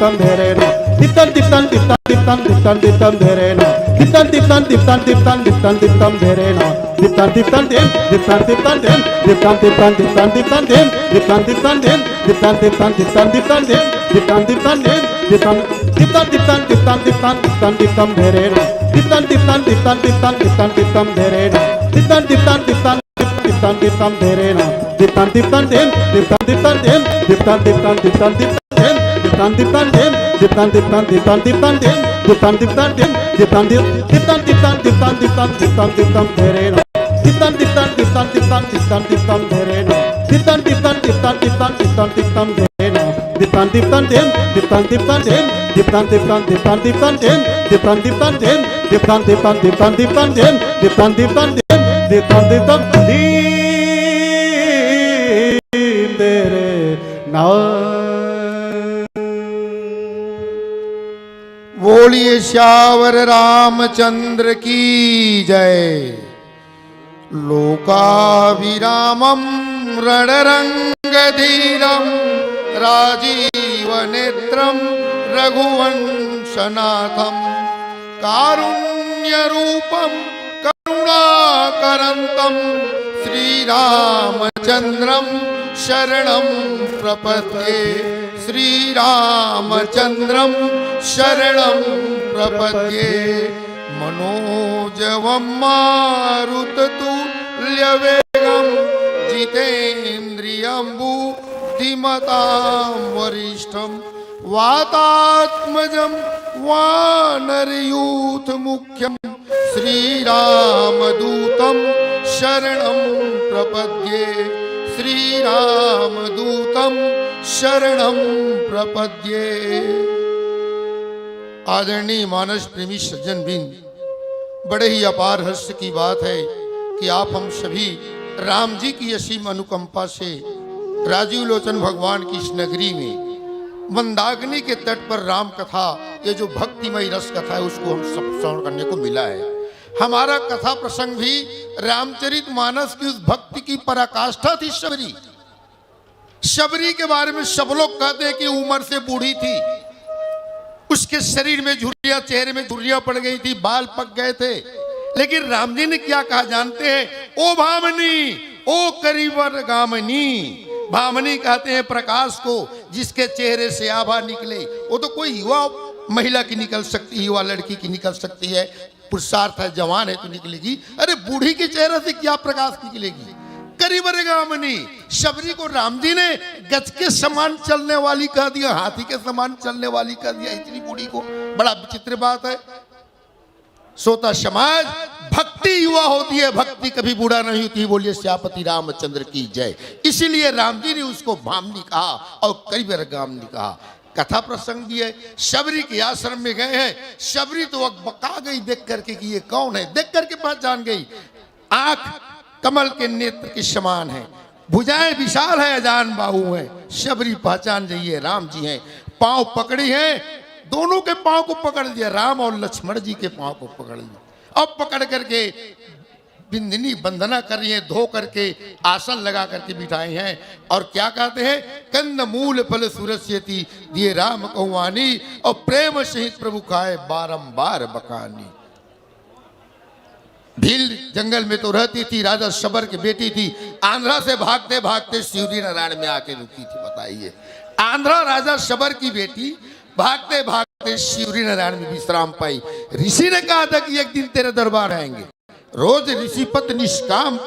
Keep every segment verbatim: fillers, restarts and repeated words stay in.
धित्तन धित्तन धेरेन, धित्तन धित्तन धित्तन धित्तन धित्तन धित्तन धेरेन, धित्तन धित्तन धित्तन धित्तन धित्तन धित्तन धेरेन, धित्तन धित्तन धिन, धित्तन धित्तन धिन, धित्तन धित्तन धित्तन धित्तन धिन, धित्तन धित्तन धिन, धित्तन धित्तन धित्तन धित्तन धिन, धित्तन धित्तन धिन, धित्तन धित्तन धित्तन धित्तन धित्तन धित्तन धेरेन, धित्तन धित्तन धित्तन धित्तन धित्तन धित्तन धेरेन, धित्तन धित्तन धित्तन धित्तन धित्तन धेरेन, धित्तन धित्तन धिन, धित्तन धित्तन धिन, धित्तन धित्तन धित्तन धित्तन धिन, धित्तन धित्तन धिन, धित्तन धित्तन धित्तन धित्तन धिन, धित्तन धित्तन धिन, धित्तन धिन, धित्तन धित्तन धित्तन धित्तन धित्तन धित्तन धेरेन, धित्तन धित्तन धित्तन धित्तन धित्तन धित्तन धेरेन, धित्तन धित्तन धित्तन धित्तन धित्तन धित्तन धेरेन, Diptan diptan dim, diptan diptan dim, diptan diptan diptan diptan dim, diptan diptan dim, diptan diptan diptan diptan dim, diptan diptan diptan diptan dim, diptan diptan dim, dere na. बोलिए सियावर रामचंद्र की जय। लोकाभिरामं रणरंगधीरं राजीवनेत्रं रघुवंशनाथं कारुण्यरूपं करुणाकरन्तं श्रीरामचन्द्रं शरणं प्रपद्ये। श्रीरामचन्द्रं शरणं प्रपद्ये। मनोजवं मारुततुल्यवेगं जितेन्द्रियं बुद्धिमतां वरिष्ठं वातात्मजं वानरयूथमुख्यं श्रीरामदूतं शरणं प्रपद्ये। श्रीरामदूतं शरणं प्रपद्ये। आदरणीय मानस प्रेमी सज्जन बिंद, बड़े ही अपार हर्ष की बात है कि आप हम सभी राम जी की असीम अनुकंपा से राजीव लोचन भगवान की इस नगरी में मंदाकिनी के तट पर राम कथा, ये जो भक्तिमय रस कथा है, उसको हम सब श्रवण करने को मिला है। हमारा कथा प्रसंग भी रामचरित मानस की उस भक्ति की पराकाष्ठा थी शबरी। शबरी के बारे में सब लोग कहते हैं कि उम्र से बूढ़ी थी, उसके शरीर में झुर्रियां, चेहरे में झुर्रियां पड़ गई थी, बाल पक गए थे। लेकिन राम जी ने क्या कहा जानते हैं? ओ भामनी, ओ करिवर गामनी। भामनी कहते हैं प्रकाश को, जिसके चेहरे से आभा निकले। वो तो कोई युवा महिला की निकल सकती है, युवा लड़की की निकल सकती है, पुरुषार्थ है, जवान है तो निकलेगी। अरे, बूढ़ी के चेहरे से क्या प्रकाश निकलेगी? करिवर गामनी। शबरी को राम जी ने गज के समान चलने वाली कह दिया, हाथी के समान चलने वाली कह दिया, इतनी बूढ़ी को। बड़ा विचित्र बात है। श्रोता समाज, भक्ति युवा होती है, भक्ति कभी बूढ़ा नहीं होती। बोलिए सियापति रामचंद्र की जय। इसीलिए राम जी ने उसको भामनी कहा और करिवर गामनी कहा। कथा प्रसंग भी है। शबरी के आश्रम में गए हैं। शबरी तो अकबका गई देख करके कि ये कौन है, देख करके पहचान गई। आंख कमल के नेत्र के समान है, भुजाएं विशाल है, अजान बाहु है। शबरी पहचान जाइए, राम जी हैं। पांव पकड़ी हैं, दोनों के पांव को पकड़ लिया, राम और लक्ष्मण जी के पांव को पकड़ लिया। अब पकड़ करके बिंदिनी वंदना कर रही हैं, धो करके आसन लगा करके बिठाए हैं। और क्या कहते हैं? कंद मूल फल सुरस्यति, दिए राम कहुआनी, और प्रेम सहित प्रभु खाए बारंबार बखानी। भील जंगल में तो रहती थी, राजा शबर की बेटी थी। आंध्रा से भागते भागते शिवरी नारायण में आके रुकी थी। बताइए, आंध्रा राजा शबर की बेटी भागते भागते शिवरी नारायण में विश्राम पाई। ऋषि ने कहा था कि एक दिन तेरे दरबार आएंगे। रोज ऋषि पत्नी निष्काम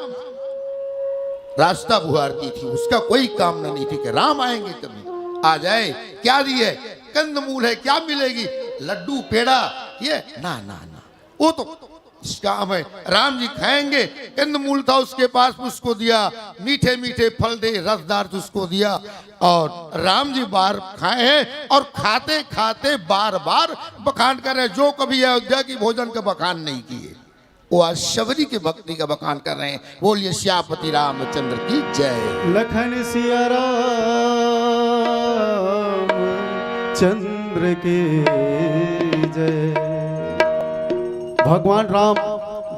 रास्ता बुहारती थी, उसका कोई काम नहीं थी कि राम आएंगे कभी, आ जाए। क्या दिए? कंदमूल है, क्या मिलेगी? लड्डू, पेड़ा, ये ना, ना, ना, वो तो निष्काम है। राम जी खाएंगे। कंदमूल था उसके पास, उसको दिया। मीठे मीठे फल थे, रसदार, उसको दिया। और राम जी बार खाए हैं और खाते खाते बार बार बखान कर रहे हैं। जो कभी अयोध्या की भोजन का बखान नहीं किए, वो आज शबरी के भक्ति का बखान कर रहे हैं। बोलिए सियापति रामचंद्र की जय। लखन सिया राम चंद्र की जय। भगवान राम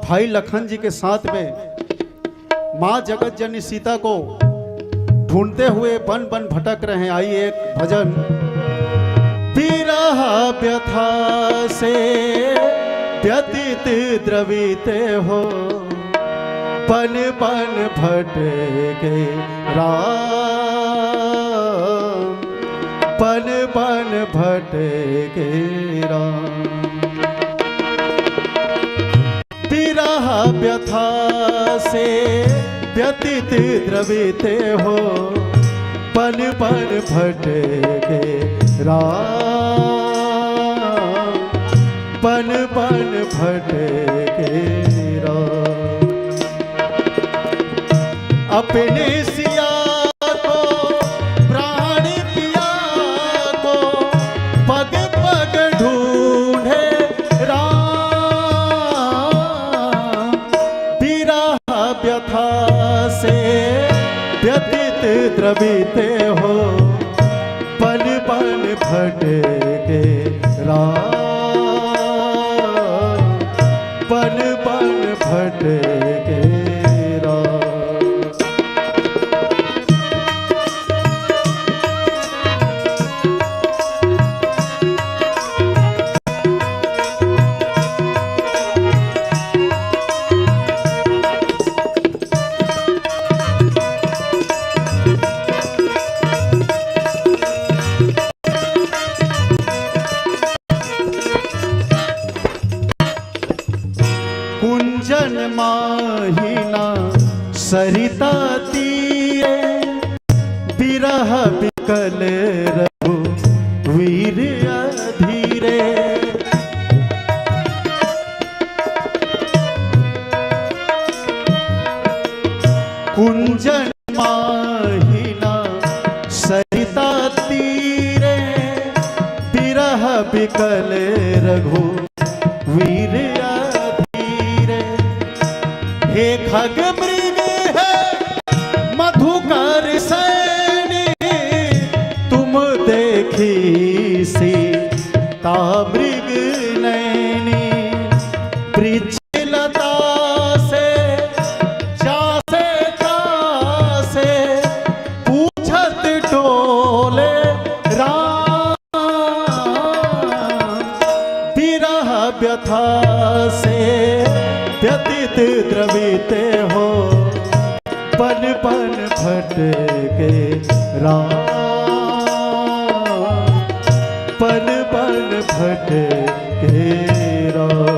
भाई लखन जी के साथ में माँ जगत जननी सीता को ढूंढते हुए बन बन भटक रहे हैं। आइए, एक भजन। विरह व्यथा से व्यथित द्रवित हो, बन बन भटके राम, बन बन भटके राम। विरह व्यथा से व्यथित द्रवित हो, बन बन भटके राम, बन बन भटके राम। अपने सिया को प्राण पिया, बीते हो, पन पन भटके राम, पन पन भटके राम। कुंजन माहिना सरिता तीरे, बिरह बिकल रघुवीर अधीरे। कुंजन माहिना सरिता तीरे, बिरह बिकल रघुवीर अधीरे। हे खग मृग हे मधुकर सैनी, तुम देखी सीता मृग नैनी। वृक्ष लता से, जासे तासे, पूछत डोले राम। विरह व्यथा से व्यथित द्रवित हो, पन पन भटके राम, पन पन भटके राम।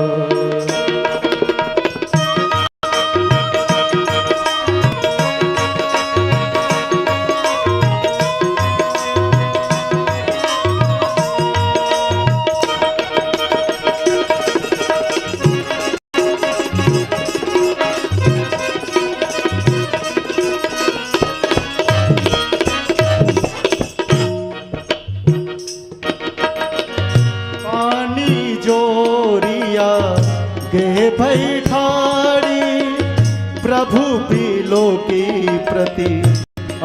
पानी जोरिया गे भई ठाड़ी, प्रभु बिलोकी प्रति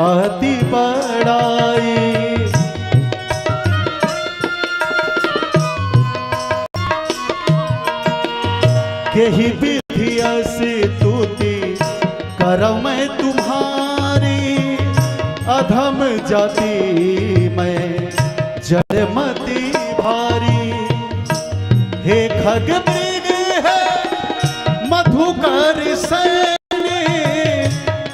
अति बड़ाई। केहि विधि अस स्तुति करौं मैं तुम्हारी, अधम जाति मैं जड़मति भारी। हे खग मृग हे मधुकर सैनी,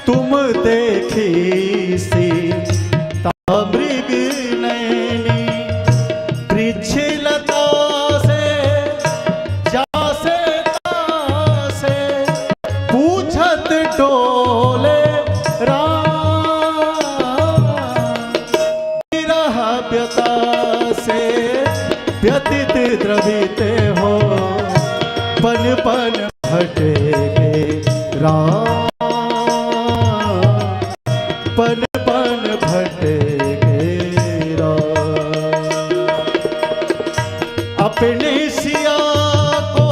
तुम देखी सीता मृग नैनी। वृक्ष लता से, जासे तासे, पूछत डोले राम। विरह व्यथा से व्यथित द्रवित हो, पन पन भटके राम, पन पन भटके राम। अपने सिया को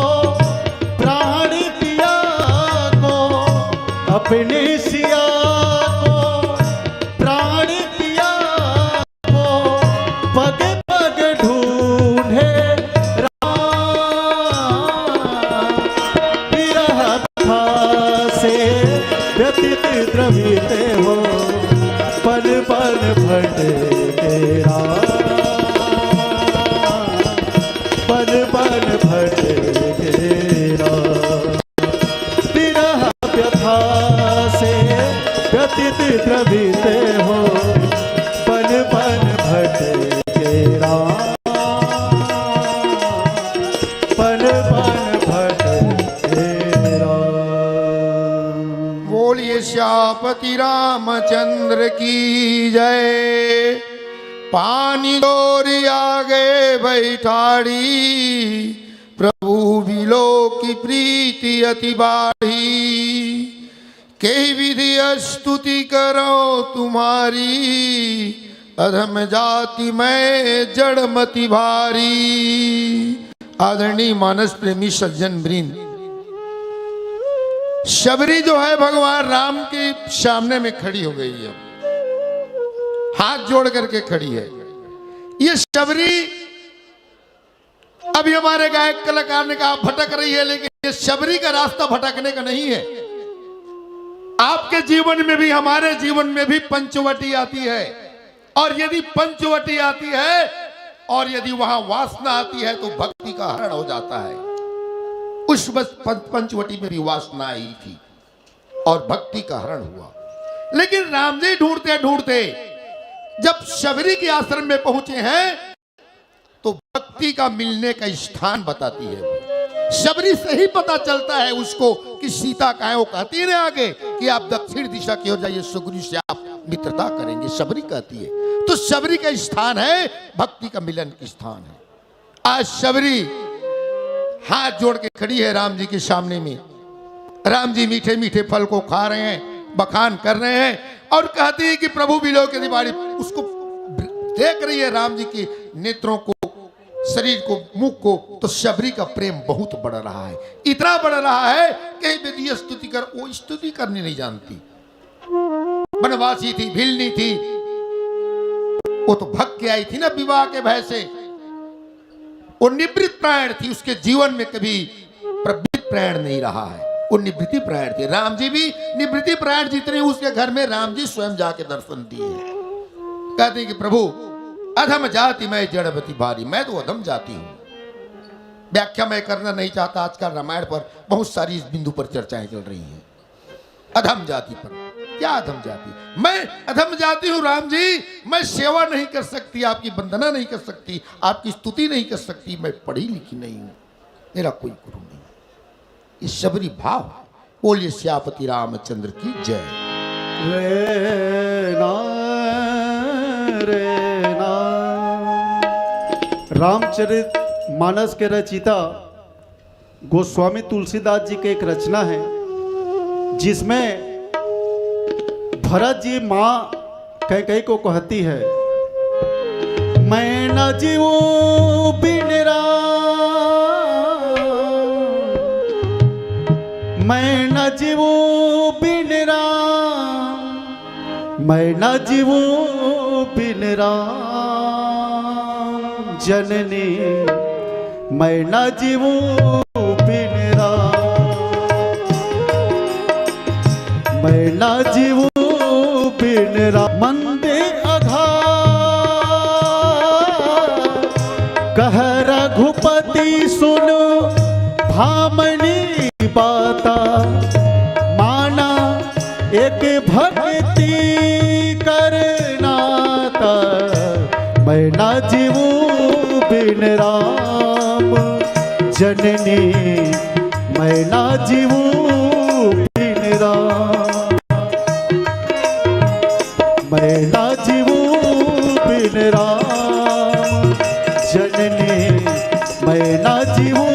प्राण पिया को, अपने सिया को प्राण पिया को, पग पग ढूंढे राम। विरह व्यथा से व्यथित द्रवित हो, पन पन भटके राम, पन पन भटके राम। विरह व्यथा से व्यथित द्रवित हो, पन पन भटके राम, पन पन भटके राम। बोलिए श्यापति रामचंद्र की जय। पानी जोरिया गे भई ठाड़ी, प्रभु बिलोकी प्रीति अति बाढ़ी। केहि विधि स्तुति करौं तुम्हारी, अधम जाति मैं जड़मति भारी। आदरणीय मानस प्रेमी सज्जन वृंद, शबरी जो है भगवान राम के सामने में खड़ी हो गई है। हाथ जोड़ करके खड़ी है। ये शबरी, अभी हमारे गायक कलाकार ने कहा भटक रही है, लेकिन ये शबरी का रास्ता भटकने का नहीं है। आपके जीवन में भी, हमारे जीवन में भी पंचवटी आती है, और यदि पंचवटी आती है और यदि वहां वासना आती है, तो भक्ति का हरण हो जाता है। उस बस पंच-, पंचवटी में भी वासना आई थी और भक्ति का हरण हुआ। लेकिन राम जी ढूंढते ढूंढते जब शबरी के आश्रम में पहुंचे हैं, तो भक्ति का मिलने का स्थान बताती है। शबरी से ही पता चलता है उसको कि सीता कहाँ है। वो कहती है ना आगे कि आप दक्षिण दिशा की ओर जाइए, सुग्रीव से आप मित्रता करेंगे, शबरी कहती है। तो शबरी का स्थान है, भक्ति का मिलन की स्थान है। आज शबरी हाथ जोड़ के खड़ी है राम जी के सामने में। राम जी मीठे मीठे फल को खा रहे हैं, बखान कर रहे हैं, और कहती है कि प्रभु विलोक तिवारी, उसको देख रही है राम जी के नेत्रों को, शरीर को, मुख को, तो शबरी का प्रेम बहुत बढ़ रहा है, इतना बढ़ रहा है कि विधि स्तुति कर, वो स्तुति करनी नहीं जानती। वनवासी थी, भिलनी थी, वो तो भग के आई थी ना विवाह के भय से। वो निवृत्ति परायण थी, उसके जीवन में कभी प्रवृत्ति परायण नहीं रहा है, वो निवृत्ति परायण थी। राम जी भी निवृत्ति परायण जितने, उसके घर में राम जी स्वयं जाके दर्शन दिए हैं। कहते हैं कि प्रभु, अधम जाति मैं जड़मति भारी, मैं तो अधम जाति हूँ। व्याख्या मैं करना नहीं चाहता, आजकल रामायण पर बहुत सारी इस बिंदु पर चर्चाएं चल रही हैं। अधम जाति पर, क्या अधम जाति? मैं अधम जाति हूँ राम जी, मैं सेवा नहीं कर सकती, आपकी वंदना नहीं कर सकती, आपकी स्तुति नहीं कर सकती, मैं पढ़ी लिखी नहीं हूँ, मेरा कोई गुरु नहीं। ये शबरी भाव। बोलिए सियापति रामचंद्र की जय। रे ना, रे ना। रामचरित मानस के रचिता गोस्वामी तुलसीदास जी की एक रचना है, जिसमें भरत जी माँ कैकेयी को कहती है, "मैं न जीऊं बिन राम, मैं न जीऊं बिन राम, मैं न जीऊं बिन राम जननी, मैं न जीऊं बिन राम, मैं न जीऊं बिन राम।" मंदे अघा कह रघुपति सुन भामनी बाता, माना एक भक्ति करनाता, मैं ना जीऊं बिन राम जननी, मैं ना जीऊं बिन राम, मैं ना जीऊं बिन राम जननी, मैं ना जीऊं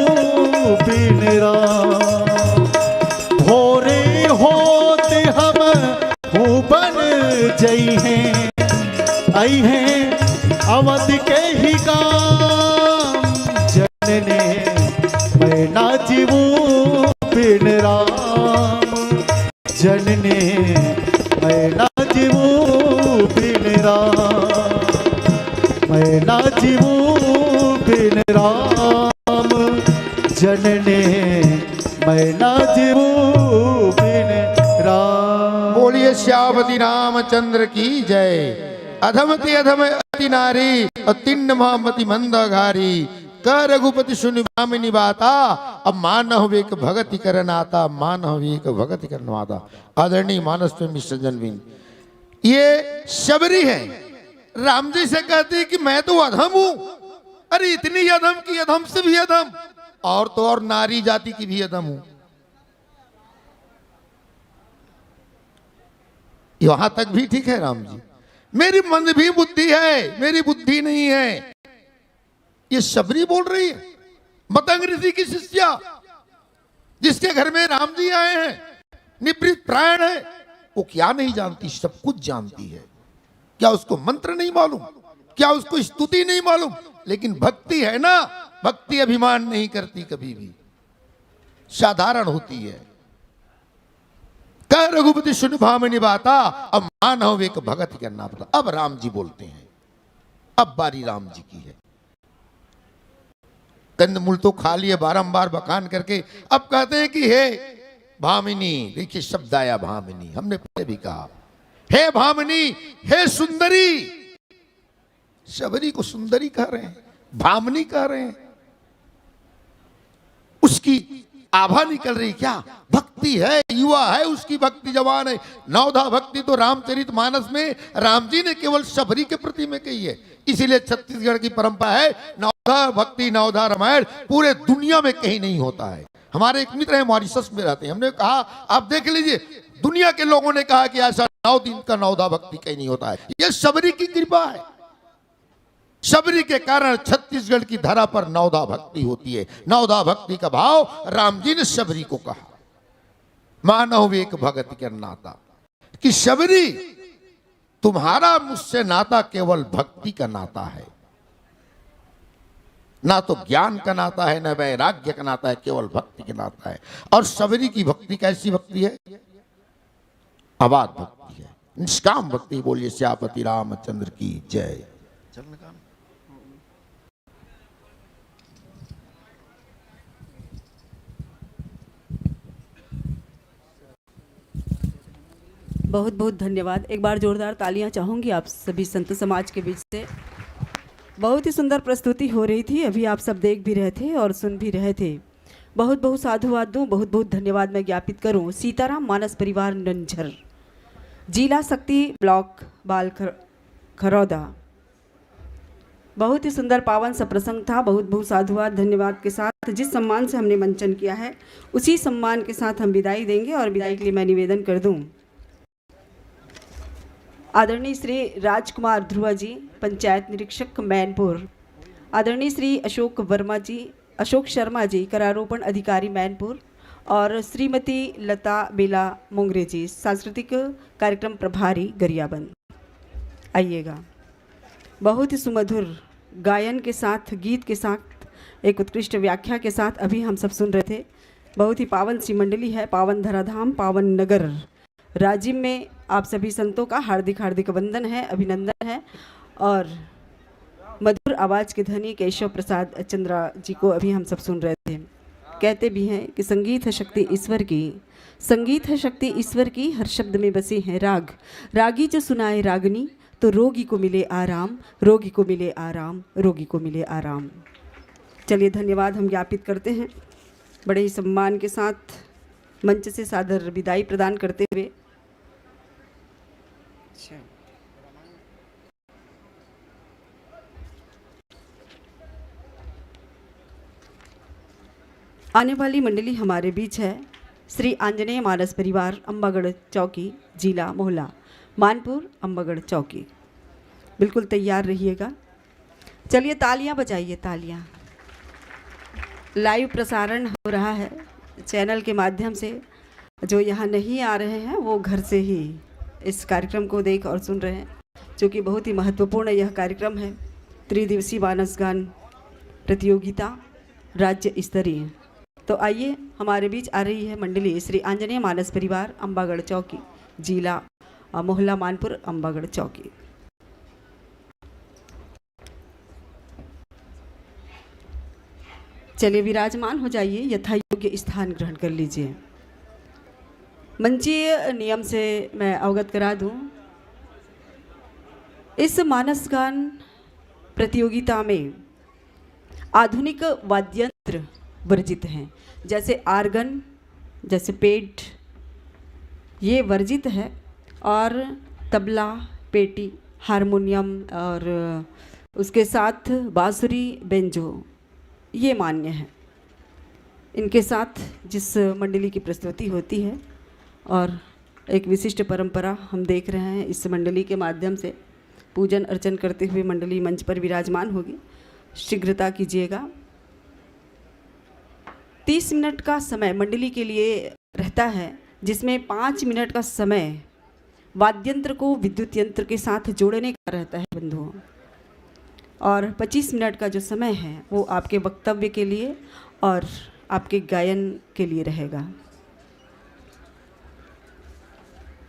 बिन राम। भोरे होत हम हूँ बन जइहैं, अइहैं अवध के ही गाम। जननी मैं ना जीऊं बिन राम, जननी मैं ना जीऊं बिन राम, मैं ना जीऊं बिन राम, जननी मैं ना जीऊं बिन राम। बोलिए सियापति रामचंद्र की जय। अधम ते अधम अति नारी, और तिन्न महामति मंद अघारी। कह रघुपति सुनि भामिनी बाता, अब मानहु एक भगति करनाता, मानहु एक भगति करनाता। आदरणीय मानस प्रेमी सज्जन बिन, ये शबरी है, राम जी से कहती है कि मैं तो अधम हूं। अरे इतनी अधम की अधम से भी अधम, और तो और नारी जाति की भी अधम हूं। यहां तक भी ठीक है राम जी, मेरी मंद भी बुद्धि है, मेरी बुद्धि नहीं है। ये शबरी बोल रही है, मतंग ऋषि की शिष्या, जिसके घर में राम जी आए हैं, निवृत्त प्राण है, वो क्या नहीं जानती? सब कुछ जानती है। क्या उसको मंत्र नहीं मालूम? क्या उसको स्तुति नहीं मालूम? लेकिन भक्ति है ना, भक्ति अभिमान नहीं करती कभी भी, साधारण होती है। कह रघुपति सुनि भामिनी बाता, अब मानव एक भगति करना पड़ता। अब राम जी बोलते हैं, अब बारी राम जी की है। कंदमूल तो खा लिए बारंबार बखान करके, अब कहते हैं कि हे भामिनी, देखिए शब्द आया भामिनी, हमने पहले भी कहा, हे भामिनी, हे सुंदरी, शबरी को सुंदरी कह रहे हैं, भामिनी कह रहे हैं, उसकी आभा निकल रही क्या? भक्ति है, युवा है, उसकी भक्ति जवान है। नवधा भक्ति तो रामचरित मानस में राम जी ने केवल शबरी के प्रति में कही है, इसीलिए छत्तीसगढ़ की परंपरा है नवधा भक्ति, नवधा रामायण पूरे दुनिया में कहीं नहीं होता है। हमारे एक मित्र हैं, मॉरिशस में रहते हैं, हमने कहा, आप देख लीजिए, दुनिया के लोगों ने कहा कि ऐसा नौ दिन का नवधा भक्ति कहीं नहीं होता है। यह शबरी की कृपा है। शबरी के कारण छत्तीसगढ़ की धरा पर नवधा भक्ति होती है। नवधा भक्ति का भाव राम जी ने शबरी को कहा, मानव एक भगति का नाता, कि शबरी, तुम्हारा मुझसे नाता केवल भक्ति का नाता है, ना तो ज्ञान का नाता है, ना वैराग्य का नाता है, केवल भक्ति का नाता है। और शबरी की भक्ति कैसी भक्ति है? अबाध भक्ति है, निष्काम भक्ति। बोलिए सियापति रामचंद्र की जय। बहुत बहुत धन्यवाद। एक बार जोरदार तालियां चाहूँगी आप सभी संत समाज के बीच से। बहुत ही सुंदर प्रस्तुति हो रही थी, अभी आप सब देख भी रहे थे और सुन भी रहे थे। बहुत बहुत साधुवाद दूँ, बहुत बहुत धन्यवाद मैं ज्ञापित करूँ सीताराम मानस परिवार नंझर, जिला सक्ती, ब्लॉक बाल खर-, खरौदा। बहुत ही सुंदर पावन सा प्रसंग था। बहुत बहुत साधुवाद, धन्यवाद के साथ जिस सम्मान से हमने मंचन किया है, उसी सम्मान के साथ हम विदाई देंगे और विदाई के लिए मैं निवेदन कर दूं, आदरणीय श्री राजकुमार ध्रुवा जी, पंचायत निरीक्षक मैनपुर, आदरणीय श्री अशोक वर्मा जी, अशोक शर्मा जी, करारोपण अधिकारी मैनपुर, और श्रीमती लता बेला मोंगरे जी, सांस्कृतिक कार्यक्रम प्रभारी गरियाबंद। आइएगा। बहुत ही सुमधुर गायन के साथ, गीत के साथ, एक उत्कृष्ट व्याख्या के साथ अभी हम सब सुन रहे थे। बहुत ही पावन सी मंडली है, पावन धराधाम, पावन नगर राजिम में आप सभी संतों का हार्दिक हार्दिक वंदन है, अभिनंदन है। और मधुर आवाज के धनी केशव प्रसाद चंद्रा जी को अभी हम सब सुन रहे थे। कहते भी हैं कि संगीत है शक्ति ईश्वर की, संगीत है शक्ति ईश्वर की, हर शब्द में बसे हैं राग। रागी जो सुनाए रागनी, तो रोगी को मिले आराम, रोगी को मिले आराम, रोगी को मिले आराम। चलिए, धन्यवाद हम ज्ञापित करते हैं बड़े ही सम्मान के साथ मंच से सादर विदाई प्रदान करते हुए। अच्छा। आने वाली मंडली हमारे बीच है श्री आंजनेय मानस परिवार, अम्बागढ़ चौकी, जिला मोहला मानपुर, अम्बागढ़ चौकी। बिल्कुल तैयार रहिएगा। चलिए, तालियां बजाइए, तालियां। लाइव प्रसारण हो रहा है चैनल के माध्यम से। जो यहाँ नहीं आ रहे हैं, वो घर से ही इस कार्यक्रम को देख और सुन रहे हैं, जो कि बहुत ही महत्वपूर्ण यह कार्यक्रम है, त्रिदिवसीय मानस गान प्रतियोगिता राज्य स्तरीय। तो आइए, हमारे बीच आ रही है मंडली श्री आंजनेय मानस परिवार, अम्बागढ़ चौकी, जिला, अ, मोहला मानपुर, अम्बागढ़ चौकी। चलिए, विराजमान हो जाइए, यथा योग्य स्थान ग्रहण कर लीजिए। मंचीय नियम से मैं अवगत करा दूं, इस मानस गान प्रतियोगिता में आधुनिक वाद्य यंत्र वर्जित हैं, जैसे आर्गन, जैसे पेट, ये वर्जित है। और तबला, पेटी, हारमोनियम और उसके साथ बांसुरी, बेंजो, ये मान्य है। इनके साथ जिस मंडली की प्रस्तुति होती है और एक विशिष्ट परंपरा हम देख रहे हैं, इस मंडली के माध्यम से पूजन अर्चन करते हुए मंडली मंच पर विराजमान होगी। शीघ्रता कीजिएगा। तीस मिनट का समय मंडली के लिए रहता है, जिसमें पाँच मिनट का समय वाद्यंत्र को विद्युत यंत्र के साथ जोड़ने का रहता है, बंधुओं। और पच्चीस मिनट का जो समय है, वो आपके वक्तव्य के लिए और आपके गायन के लिए रहेगा।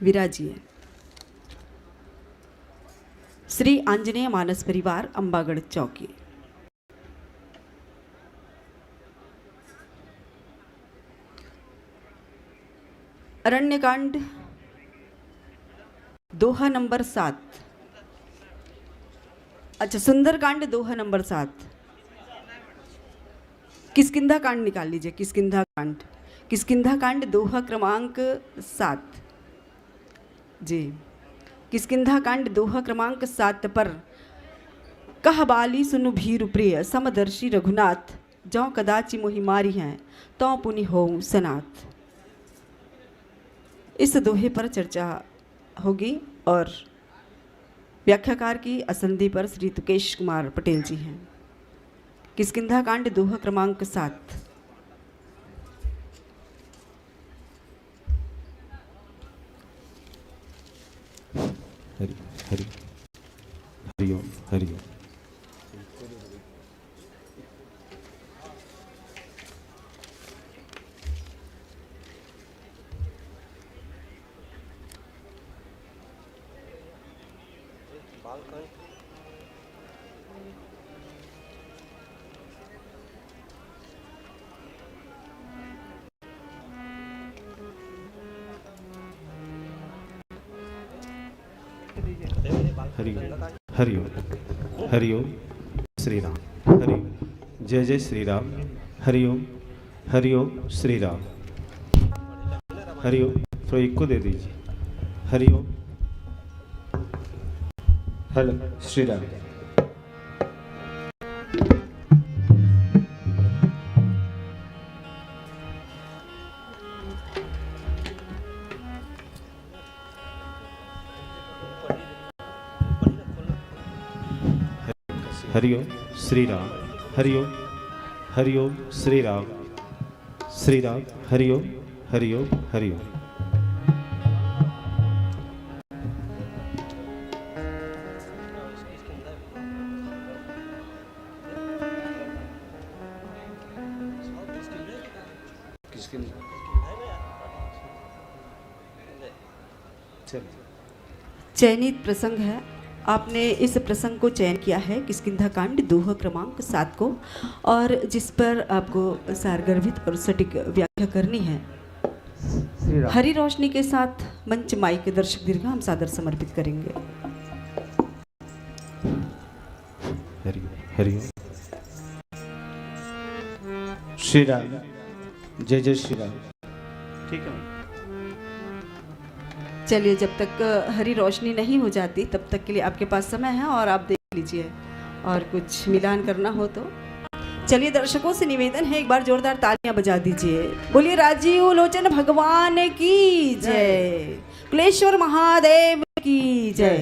विराजिए। श्री आंजनेय मानस परिवार, अम्बागढ़ चौकी। अरण्यकांड, दोहा नंबर सात। अच्छा, सुंदरकांड, दोहा नंबर सात। किष्किंधा कांड निकाल लीजिए, किष्किंधा कांड। किष्किंधा कांड, दोहा क्रमांक सात। जी, किष्किंधा कांड, दोहा क्रमांक सात पर, कह बाली सुनु भीरु प्रिय, समदर्शी रघुनाथ, जौ कदाचि मोहि मारिहैं, तौ पुनि होऊं सनाथ। इस दोहे पर चर्चा होगी और व्याख्याकार की असंधि पर श्री तुकेश कुमार पटेल जी हैं। किष्किंधा कांड, दोहा क्रमांक सात। हरि हरि हरि ओम, हरि ओम। हरि ओम, हरि ओम, हरि ओम, श्री राम, हरि ओम, जय जय श्री राम, हरि ओम, हरि ओम, श्री राम, हरि ओम। थोड़ा इको दे दीजिए। हरि ओम। हेलो, श्री राम। हरि ओम, श्री राम। हरि ओम, हरि ओम, श्री राम। श्री राम। हरि ओम, हरि ओम, हरि ओम। चलिए। चयनित प्रसंग है, आपने इस प्रसंग को चयन किया है, किष्किंधा कांड, दोहा क्रमांक सात को, और जिस पर आपको सारगर्भित और सटीक व्याख्या करनी है। श्री राम। हरी रोशनी के साथ मंच माइक दर्शक दीर्घा हम सादर समर्पित करेंगे। हरि हरि। श्री राम। जय जय श्री राम। ठीक है। चलिए, जब तक हरी रोशनी नहीं हो जाती, तब तक के लिए आपके पास समय है और आप देख लीजिए, और कुछ मिलान करना हो तो। चलिए, दर्शकों से निवेदन है, एक बार जोरदार तालियां बजा दीजिए। बोलिए राजीव लोचन भगवान की जय, कुलेश्वर महादेव की जय।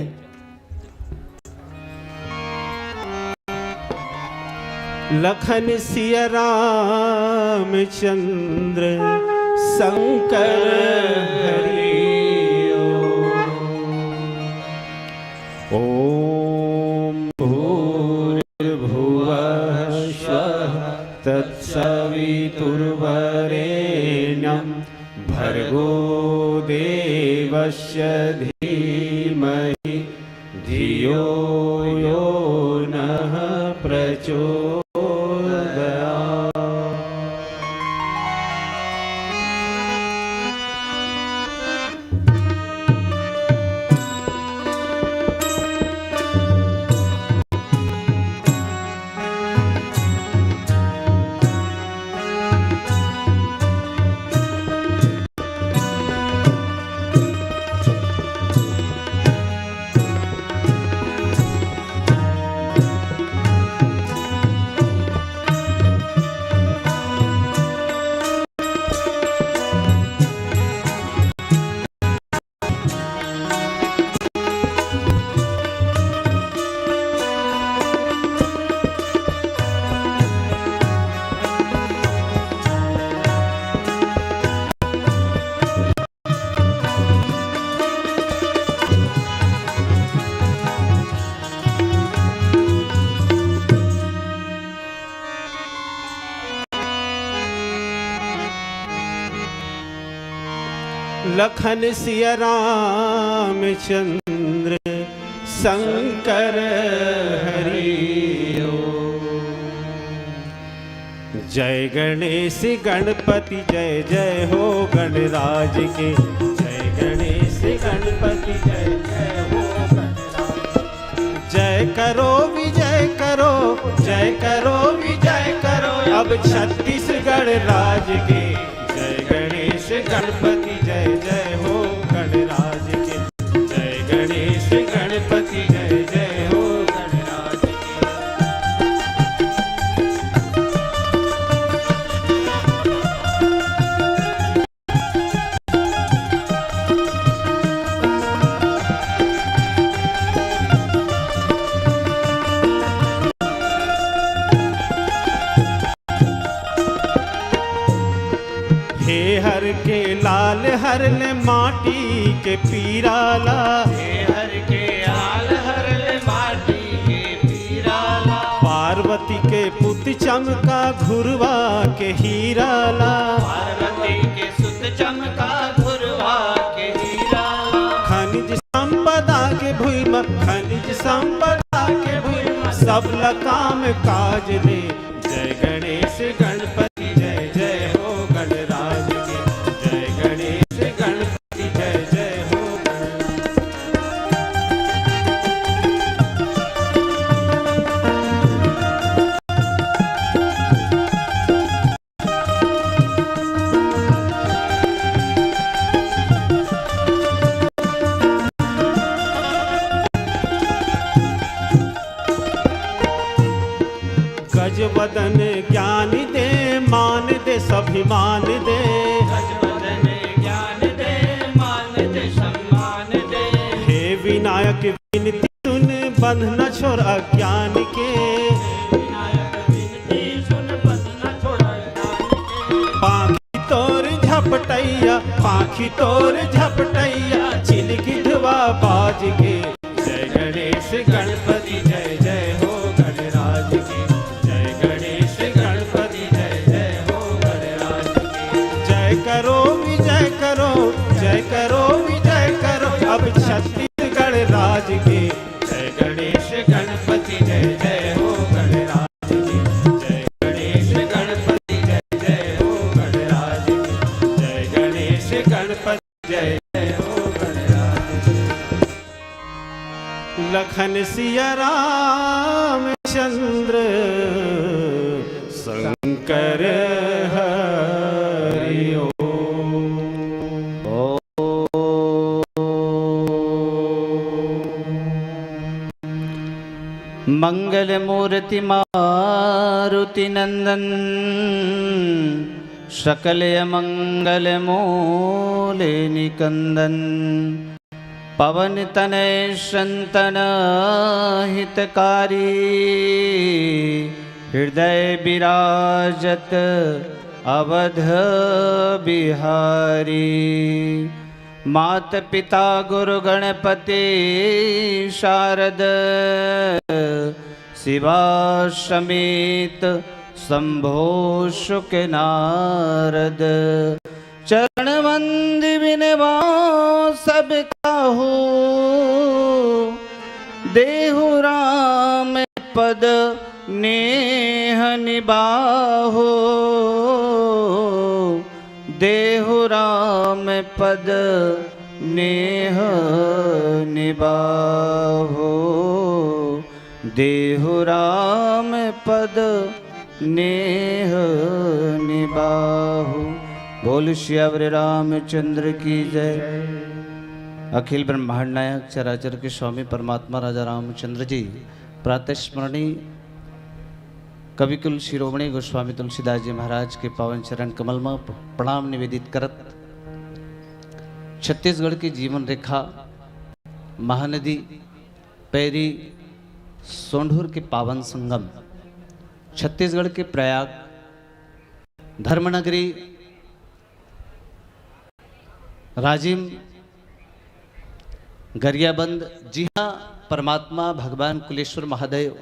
लखन सिया रामचंद्र शंकर हरि ओम। ओम भूर्भुवः स्वः तत्सवितुर्वरेण्यं भर्गो देवस्य धीमहि धियो यो नः प्रचोदयात्। लखन सिया रामचंद्र शंकर हरि ओम। जय गणेश गणपति जय जय हो गणराज के। जय गणेश गणपति जय जय हो गणराज। जय करो विजय करो, जय करो विजय करो अब छत्तीसगढ़ राज के। जय गणेश गणपति जय जय हो गणराज के। जय गणेश गणपति जय जय हो गणराज के। हे हर के लाल हर ले माटी के पीरा ला। हे हर के लाल हर ले माटी के पीरा ला। पार्वती के पुत चमका घुरवा के हीरा ला। पार्वती के सुत चमका घुरवा के हीरा ला। खनिज संपदा के भुइँ म, खनिज संपदा के भुइँ म, सब ल काम काज दे। जय गणेश गणपति जय जय हो गणराज के। जय गणेश गणपति जय जय हो गणराज। गजवदन ज्ञान दे, मान दे, स्वाभिमान दे। गजवदन ज्ञान दे, मान दे, सम्मान दे। हे विनायक विनती सुन, बंधना छोड़ अज्ञान के। हे विनायक विनती सुन, बंधना छोड़ अज्ञान के। पाँखी तोर झपटैया, पाँखी तोर झपटैया, चिल गिधवा बाज के। जय गणेश गणपति जय जय हो गणराज के। जय गणेश गणपति जय जय हो गणराज के। जय करो विजय करो, जय करो विजय करो अब छत्तीसगढ़ राज के। जय गणेश गणपति जय जय हो गणराज के। जय गणेश गणपति जय जय हो गणराज के। जय गणेश गणपति जय जय हो गणराज। लखन सिया रामचंद्र शंकर हरि ओम। मंगल मूर्ति मारुति नंदन, सकल अमंगल मूल निकंदन। पवन तनय संतन हितकारी, हृदय विराजत अवध बिहारी। मात पिता गुरु गणपति शारद, शिवा समेत शंभो शुक नारद। चरण वंद विनवा सब काहू, देहु राम पद नेह निबाहु। देहु राम पद नेह निबाहु। देहु राम पद नेह निबाहु। बोल सियावर रामचंद्र की जय। अखिल ब्रह्मांड नायक चराचर के स्वामी परमात्मा राजा रामचंद्र जी प्रातः स्मरणी कविकुल शिरोमणि गोस्वामी तुलसीदास जी महाराज के पावन चरण कमल में प्रणाम निवेदित करत, छत्तीसगढ़ के जीवन रेखा महानदी पैरी सोंढूर के पावन संगम, छत्तीसगढ़ के प्रयाग, धर्मनगरी, राजिम, गरियाबंद, जिहाँ परमात्मा भगवान कुलेश्वर महादेव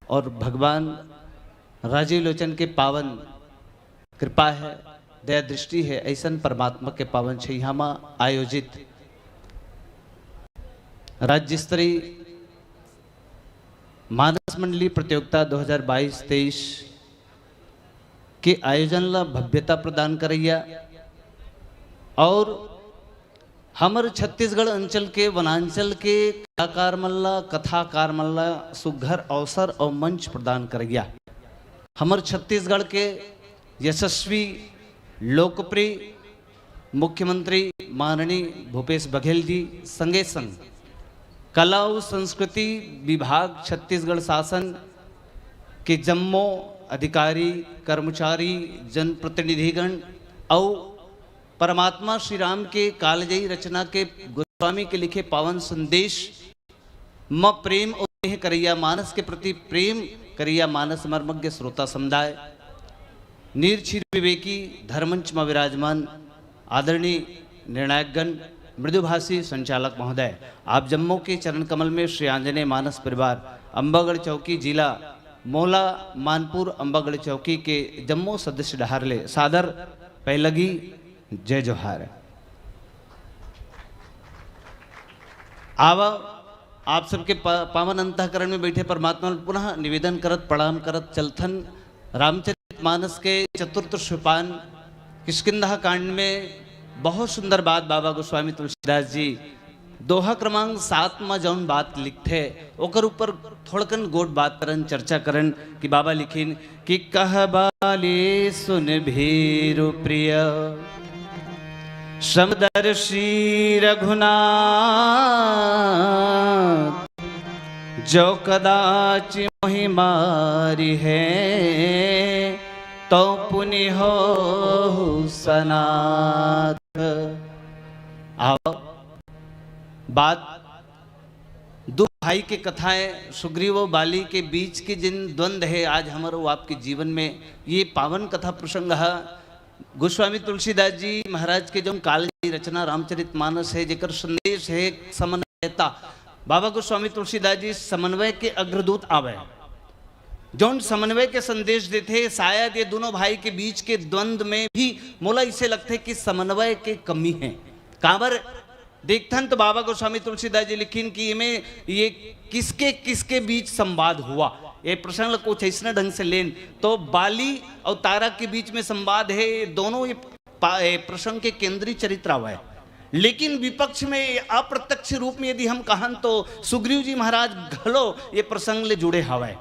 और भगवान राजीव लोचन के पावन कृपा है, दया दृष्टि हे, अइसन परमात्मा के पावन छैया म आयोजित राज्य स्तरीय मानस मंडली प्रतियोगिता दो हज़ार बाईस तेईस के आयोजन ला भव्यता प्रदान करइया और हमर छत्तीसगढ़ अंचल के वनांचल के कलाकार मन ला, कथाकार मन ला सुघर अवसर और मंच प्रदान करइया, हमर छत्तीसगढ़ के यशस्वी, लोकप्रिय मुख्यमंत्री माननीय भूपेश बघेल जी, संगे संग कला अउ संस्कृति विभाग, छत्तीसगढ़ शासन के जम्मो अधिकारी, कर्मचारी, जनप्रतिनिधिगण अउ परमात्मा श्री राम के कालजयी रचना के गोस्वामी के लिखे पावन संदेश म प्रेम अउ स्नेह करइया, मानस के प्रति प्रेम करइया मानस मर्मज्ञ श्रोता समुदाय, नीरछीर विवेकी धर्मंच म विराजमान आदरणीय निर्णायकगण, मृदुभाषी संचालक महोदय, आप जम्मो के चरण कमल में श्री आंजनेय मानस परिवार, अम्बागढ़ चौकी, जिला मोला मानपुर अम्बागढ़ चौकी के जम्मो सदस्य डहार ले सादर पैलगी जय जोहार। आवा, आप सबके पा-, पावन अंतःकरण में बैठे परमात्मा ल पुनः निवेदन करत, प्रणाम करत चलथन। रामचरित मानस के चतुर्थ सोपान किष्किंधा कांड में बहुत सुंदर बात बाबा गोस्वामी तुलसीदास जी दोहा क्रमांक सात म जौन बात लिखथे, ओकर ऊपर थोड़कन गोठ बात करन, चर्चा करन कि बाबा लिखिन कि कह बाली सुन भीरु प्रिय, समदर्शी रघुनाथ, जो कदाचि मोहि मारिहैं, तौ पुनि होहु सनाथ। आवा, बात दू भाई के कथा हे, सुग्रीव अउ बाली के बीच के जिन द्वंद्व हे, आज हमर अउ आपके जीवन में ये पावन कथा प्रसंग हे। गोस्वामी तुलसीदास जी महाराज के जौन कालजयी रचना रामचरित मानस हे, जेकर संदेश हे समन्वयता, बाबा गोस्वामी तुलसीदास जी समन्वय के अग्रदूत आवे, जौन समन्वय के संदेश देथे। शायद ये दोनों भाई के बीच के द्वंद्व में भी मोला इसे लगथे कि समन्वय के कमी हे। काबर देखथन तो बाबा गोस्वामी तुलसीदास जी लिखिन कि एमे ये किसके किसके बीच संवाद हुआ, ये प्रसंग ल कुछ अइसने ढंग से लेन तो बाली अउ तारा के बीच में संवाद हे। ये दोनों ये पा-, ये प्रसंग के केंद्रीय चरित्र आवे, लेकिन विपक्ष में ये अप्रत्यक्ष रूप में यदि हम कहन तो सुग्रीव जी महाराज घलो ये प्रसंग ले जुड़े हवय।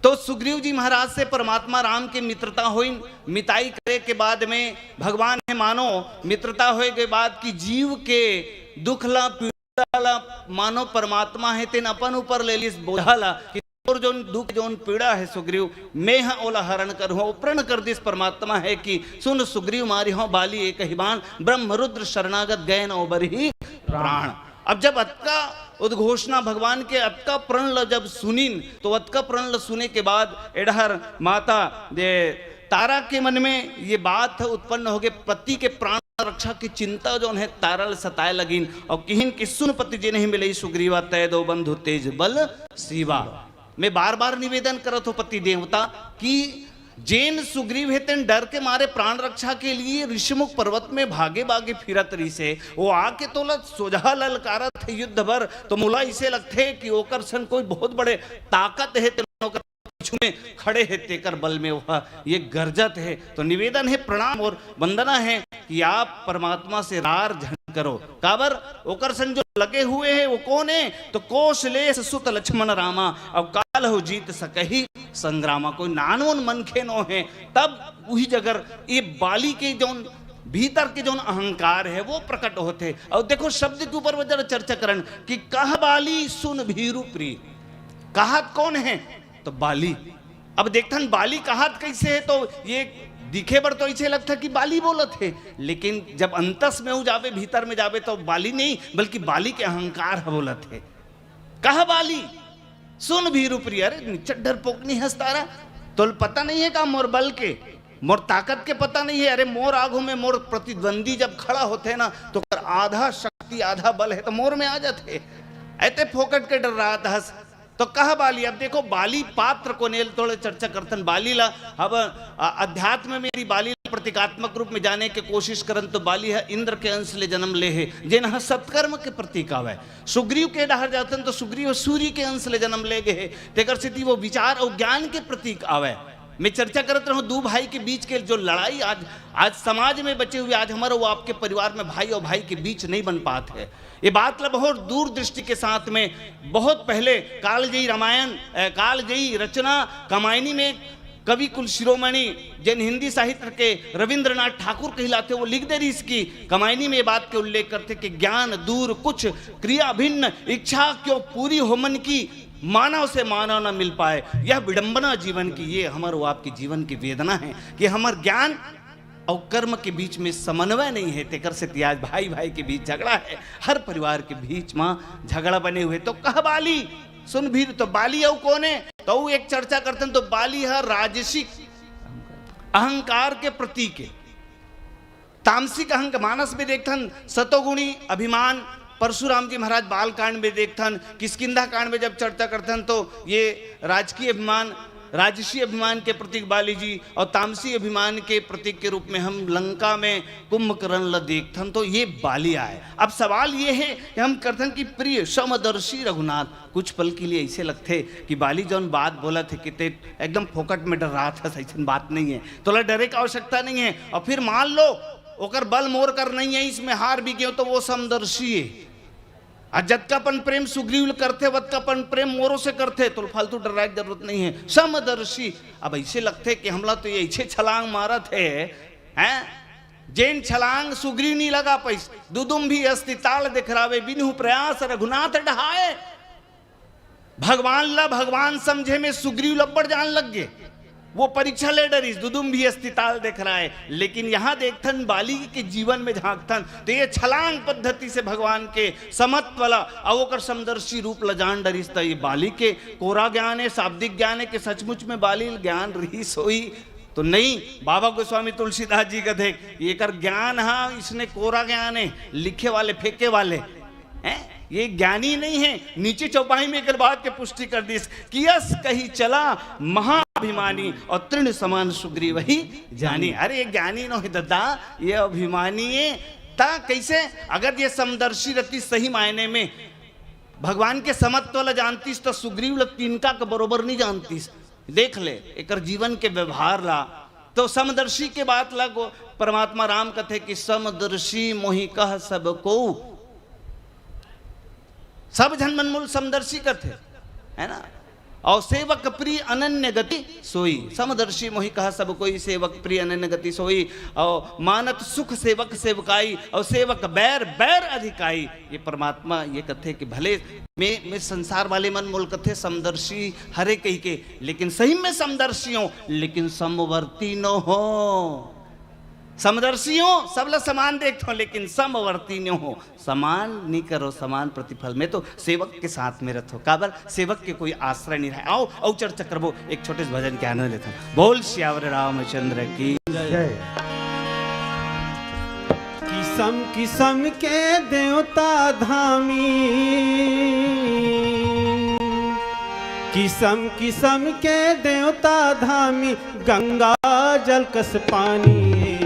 तो सुग्रीव जी महाराज से परमात्मा राम के मित्रता होइन, मिताई करे के बाद में भगवान हे मानो मित्रता होए के बाद कि जीव के दुख ला, पीड़ा ला मानो परमात्मा हे तेन अपन ऊपर ले लिस बोझा ला कि तोर जौन दुख जौन पीड़ा हे सुग्रीव, मैं ह ओला हरण करहूं। अउ प्रण कर दिस परमात्मा हे कि सुन सुग्रीव मारिहौं बाली एक ही बाण, ब्रह्म रुद्र शरणागत गए न ओबरहि प्राण। अब जब अतका उद्घोषणा भगवान के अतका प्रण ल जब सुनिन, तो अतका प्रण ल सुने के बाद एडहर माता जे तारा के मन में ये बात उत्पन्न होगे, पति के प्राण रक्षा की चिंता जौन हे तारा ल सताए लगिन अउ किहिन कि सुन पति जिनहि मिलई सुग्रीवा, तै दो बंधु तेज बल सीवा। मैं बार बार निवेदन करत हो पति देवता कि जेन सुग्रीव हे तेन डर के मारे प्राण रक्षा के लिए ऋषिमुख पर्वत में भागे भागे फिरत रहिस हे, वो आके तोला सोझा ललकारत हे युद्ध बर, तो मोला इसे लगथे कि ओकर संग कोई बहुत बड़े ताकत हे, तेन ओकर पीछू में खड़े हे, तेकर बल में वह ये गरजत हे। तो निवेदन हे, प्रणाम और वंदना हे कि आप परमात्मा से रार झन करो। काबर ओकर संग जो लगे हुए हे वो कोन हे? तो कोसलेस सुत लक्ष्मण रामा, अउ कालहु जीत सकहि संग्रामा। कोई नानोन मनखे नो हे, तब उही जगह ये बाली के जौन भीतर के जौन अहंकार हे वो प्रकट होथे। अउ देखो शब्द के ऊपर वो जरा चर्चा करन कि कह बाली सुन भीरु प्रिय। कहत कोन हे? तो बाली। अब देखथन बाली कहत कइसे हे, तो ये दिखे बर तो अइसे लगथे कि बाली बोलत हे, लेकिन जब अंतस में हूँ जाबे, भीतर में जाबे, तो बाली नहीं बल्कि बाली के अहंकार ह बोलत हे। कह बाली सुन भीरु प्रिय, अरे निचट डरपोकनी हस तारा, तोल पता नहीं हे का मोर बल के, मोर ताकत के पता नहीं हे? अरे मोर आगू में मोर प्रतिद्वंदी जब खड़ा होथे ना, तो ओकर आधा शक्ति आधा बल हे तो मोर में आ जाथे। अते फोकट के डर्रात हस। तो कह बाली, अब देखो, बाली पात्र कोन ए ल थोड़े चर्चा करथन। बाली ला अब, अ, अध्यात्म में यदि बाली ला प्रतीकात्मक रूप में जाने के कोशिश करन, तो बाली ह इंद्र के अंश ले जन्म ले हे, जेन ह सत्कर्म के प्रतीक आवय। सुग्रीव के डहर जाथन, तो सुग्रीव सूर्य के अंश ले जन्म ले गे हे, तेकर सेती वो विचार अउ ज्ञान के प्रतीक आवय। मैं चर्चा करत रहूं दू भाई के बीच के जो लड़ाई आज, आज समाज में बचे हुए, आज हमारे वो आपके परिवार में भाई और भाई के बीच नहीं बन पात हे। ये बात ला बहुत दूरदृष्टि के साथ में, बहुत पहले कालजयी रामायण, अ, कालजयी रचना कमायनी में कवि कुल शिरोमणि, जेन हिंदी साहित्य के रविंद्रनाथ ठाकुर कहलाथे, वो लिख दे रहिस कि कमायनी में ये बात के उल्लेख करथे कि ज्ञान दूर कुछ, क्रिया भिन्न, इच्छा क्यों पूरी हो मन की, मानव से मानव न मिल पाए, यह विडंबना जीवन की, ये हमर वो आपके जीवन की वेदना है कि हमर ज्ञान अउ कर्म के बीच में समन्वय नहीं है, तेकर सेती आज भाई भाई के बीच झगड़ा है, हर परिवार के बीच में झगड़ा बने हुए। तो कह बाली, सुन भी तो बाली अउ कोन हे? तो एक चर्चा करथन, तो बाली ह राजसिक अहंकार के प्रतीक हे। तामसिक अहंकार, मानस में देखथन सतोगुणी अभिमान, परशुराम जी महाराज बालकांड में देखथन, किष्किंधा कांड में जब चर्चा करथन तो ये राजकीय अभिमान, राजसी अभिमान के प्रतीक बाली जी और तामसी अभिमान के प्रतीक के रूप में हम लंका में कुंभकर्ण ल देखथन, तो ये बाली आय। अब सवाल ये है कि हम करथन कि प्रिय समदर्शी रघुनाथ, कुछ पल के लिए ऐसे लगथे कि बाली जौन बात बोलत हे कि ते एकदम फोकट में डर्रात हस, अइसन बात नहीं है, तोला डरे के आवश्यकता नहीं है। और फिर मान लो ओकर बल मोर कर नहीं है, इसमें हार भी गयो तो वो समदर्शी है। आ जतकापन प्रेम सुग्रीव ल करथे, वतकापन प्रेम मोरो से करथे, तो फालतू डर्राय के जरूरत नहीं है। समदर्शी। अब ऐसे लगथे कि हमला तो ये ऐसे छलांग मारत हे, हैं? जेन छलांग सुग्रीव नहीं लगा पाइस, दुदुम्भी अस्ति ताल देखरावे, बिनु प्रयास रघुनाथ डहाए। भगवान ला भगवान समझे में सुग्रीव ल अब्बड़ जान लग गे। वो परीक्षा ले डरिस, दुदुम्भी अस्ति ताल देखराए। लेकिन यहाँ देखथन, बाली के जीवन में झांकथन, तो ये छलांग पद्धति से भगवान के समत्व ला, अउ ओकर समदर्शी रूप ला जान डरिस। त ये बाली के कोरा ज्ञान है, शाब्दिक ज्ञान है कि सचमुच में बाली ल ज्ञान रहिस होई? तो नहीं। बाबा गोस्वामी तुलसीदास जी कथे, "एकर ज्ञान हा, इसने कोरा ज्ञान है, लिखे वाले, फेंके वाले।" हैं? ये ज्ञानी नहीं है। नीचे चौपाई में एक बात के पुष्टि कर दिस, "कियस कही चला महाअभिमानी, और तृण समान सुग्रीव ही जानी।" अरे, ये ज्ञानी नो है ददा, ये अभिमानी है। ता कैसे? अगर ये समदर्शी रहती सही मायने में, भगवान के समत्व ला जानतीस, तो सुग्रीव ला तिनका के बरोबर नहीं जानतीस। देख ले एकर जीवन के व्यवहार ला। तो समदर्शी के बात ला गो-, परमात्मा राम कथे कि "समदर्शी मोहि कह सब को।" सब झन मन मोल समदर्शी कथे, है ना? और "सेवक प्रिय अनन्य गति सोई।" समदर्शी मोहि कह सब कोई, सेवक प्रिय अनन्य गति सोई। और "मानत सुख सेवक सेवकाई, और सेवक बैर बैर अधिकाई।" ये परमात्मा ये कथे कि भले मैं, मैं संसार वाले मन मोल कथे समदर्शी हरे कही के, लेकिन सही में समदर्शी हो, लेकिन समवर्ती न हो। समदर्शी हो, सबला समान देखथो, लेकिन समवर्ती न हो। समान नहीं करो, समान प्रतिफल में तो सेवक के साथ में रथो। काबर? सेवक के कोई आश्रय नहीं रहे। आओ, अउ चर्चा करबो, एक छोटे से भजन के आनंद लेथन। बोल सियावर रामचंद्र की जय। किसम किसम के देवता धामी, किसम किसम के देवता धामी, गंगा जल कस पानी।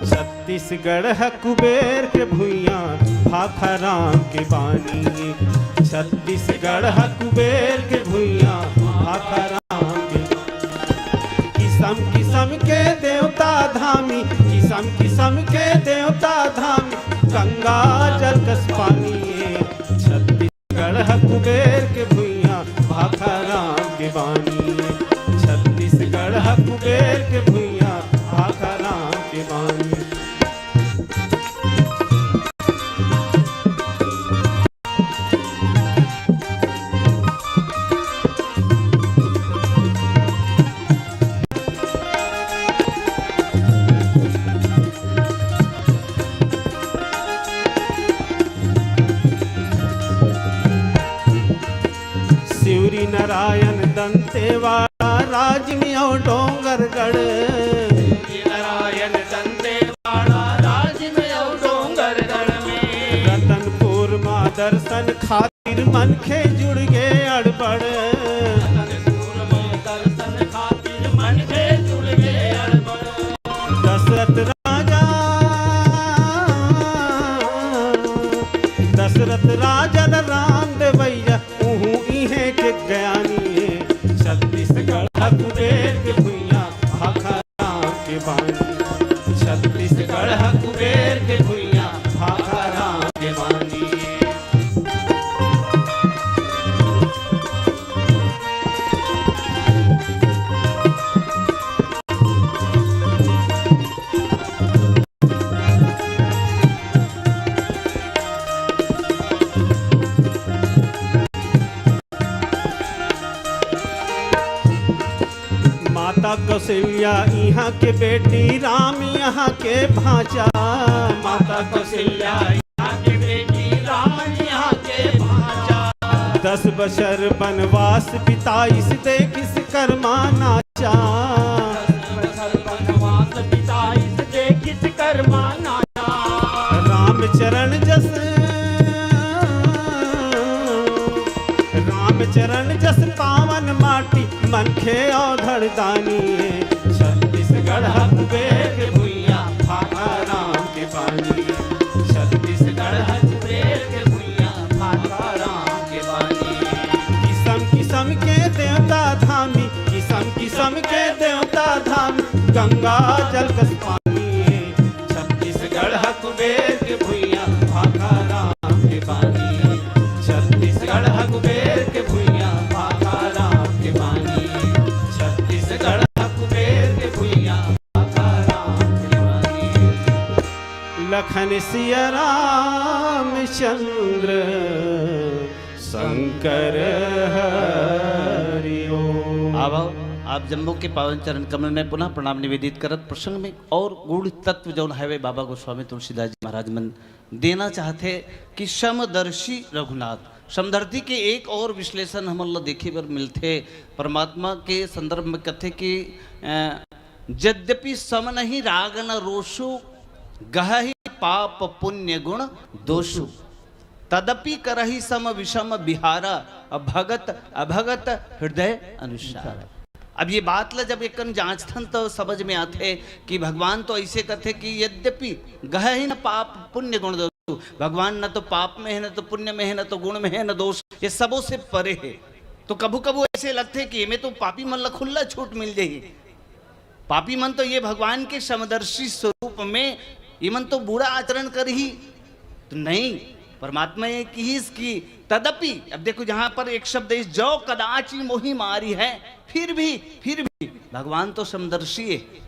छत्तीसगढ़ ह कुबेर के भुइयां, भाखा राम के बानी। छत्तीसगढ़ ह कुबेर के भुइयां, भाखा राम के। किसम किसम के देवता धामी, किसम किसम के देवता धामी, गंगा जल कस पानी। छत्तीसगढ़ ह कुबेर के भुइयां, भाखा राम के बानी। छत्तीसगढ़ ह कुबेर के भुइयां, भाखा राम के बानी। सिवरी नारायण दंतेवाड़ा, राजमी अउ डोंगरगढ़। सिवरी नारायण दंतेवाड़ा, राजमी अउ डोंगरगढ़ में। रतनपुर मा दर्शन खातिर मनखे जुड़ गे अड़बड़। कौशल्या इहाँ के बेटी, राम इहाँ के भांचा। माता कौशल्या इहाँ के बेटी, राम इहाँ के भांचा। दस बछर बनवास बिताइस, देखिस कर्मा नाचा। दस बछर बनवास बिताइस, देखिस कर्मा नाचा। रामचरण जस, रामचरण जस पावन माटी, मनखे अउ धड़ दानी। छत्तीसगढ़ ह कुबेर के भुइयां, भाखा राम के बानी। छत्तीसगढ़ ह कुबेर के भुइयां, भाखा राम के बानी। किसम किसम के देवता धामी, किसम किसम के देवता धामी, गंगा जल कस पानी। छत्तीसगढ़ ह कुबेर के भुइयां, भाखा राम के बानी। छत्तीसगढ़ ह कुबेर के भुइयां, भाखा राम के बानी। छत्तीसगढ़ ह कुबेर के भुइयां, भाखा राम के बानी। लखन सिया रामचंद्र शंकर हरि ओम। आवा, आप जम्मो के पावन चरण कमल में पुनः प्रणाम निवेदित करत, प्रसंग में और गूढ़ तत्व जौन हवे, बाबा गोस्वामी तुलसीदास जी महाराज मन देना चाहथे कि समदर्शी रघुनाथ। समदर्शी के एक और विश्लेषण हमन ला देखे बर मिलथे। परमात्मा के संदर्भ में कथे कि, अ, "यद्यपि सम नहीं राग न रोषु, गहहि पाप पुण्य गुण दोषु।" तदपि करहि सम विषम बिहारा, अभगत अभगत हृदय अनुसार। अब ये बात ला जब एकन जांचथन तो समझ में आथे कि भगवान तो ऐसे कथे कि यद्यपि गहहि न पाप पुण्य गुण दोषु, भगवान न तो पाप में है, न तो पुण्य में है, न तो गुण में है, न दोष, ये सबों से परे है। तो कभू कभू ऐसे लगथे कि एमे तो पापी मन ला खुल्ला छूट मिल जाही। पापी मन तो ये भगवान के समदर्शी स्वरूप में, ये मन तो बुरा आचरण करही। तो नहीं, परमात्मा ये किहिस कि तदपि, अब देखो, जहां पर एक शब्द है, "जो कदाचि मोहि मारिहै", फिर भी, फिर भी भगवान तो समदर्शी है।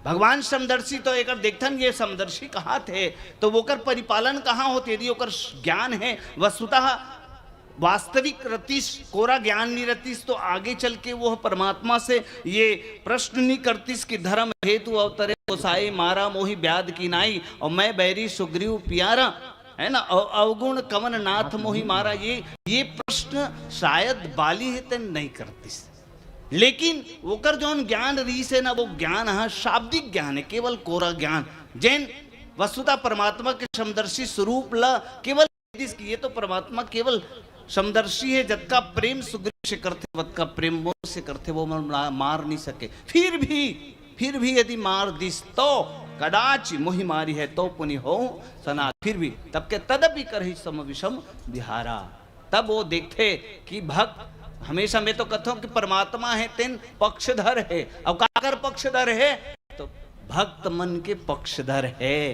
भगवान समदर्शी तो एकर देखथन, ये समदर्शी कहाथे, तो ओकर परिपालन कहाँ होथे? यदि ओकर ज्ञान है, वस्तुतः वास्तविक रतिस, कोरा ज्ञान नहीं रतिस, तो आगे चल के वो परमात्मा से ये प्रश्न नहीं करतिस कि "धर्म हेतु अवतरे गोसाई, मारा मोहि ब्याध की नाई, और मैं बैरी सुग्रीव प्यारा", है ना, "अव-, अवगुण कवन नाथ मोहि मारा", ये, ये प्रश्न शायद बाली हे तेन नहीं करतिस। लेकिन ओकर जौन ज्ञान रहिस हे ना, वो ज्ञान हा शाब्दिक ज्ञान है, केवल कोरा ज्ञान। जैन वस्तुतः परमात्मा के समदर्शी स्वरूप ला केवल दिस कि ये तो परमात्मा केवल समदर्शी है, जतका प्रेम सुग्रीव से करथे, वतका प्रेम मोर से करथे, वो मन ला मार नहीं सके। फिर भी, फिर भी यदि मार दिस तो, "कदाचि मोहि मारिहै तो पुनि होहु सनाथ", फिर भी तब के "तदपि करहि सम विषम बिहारा", तब वो देखथे कि भक्त, हमेशा मैं तो कथों कि परमात्मा है तेन पक्षधर है, अब काकर पक्षधर है? तो भक्त मन के पक्षधर है।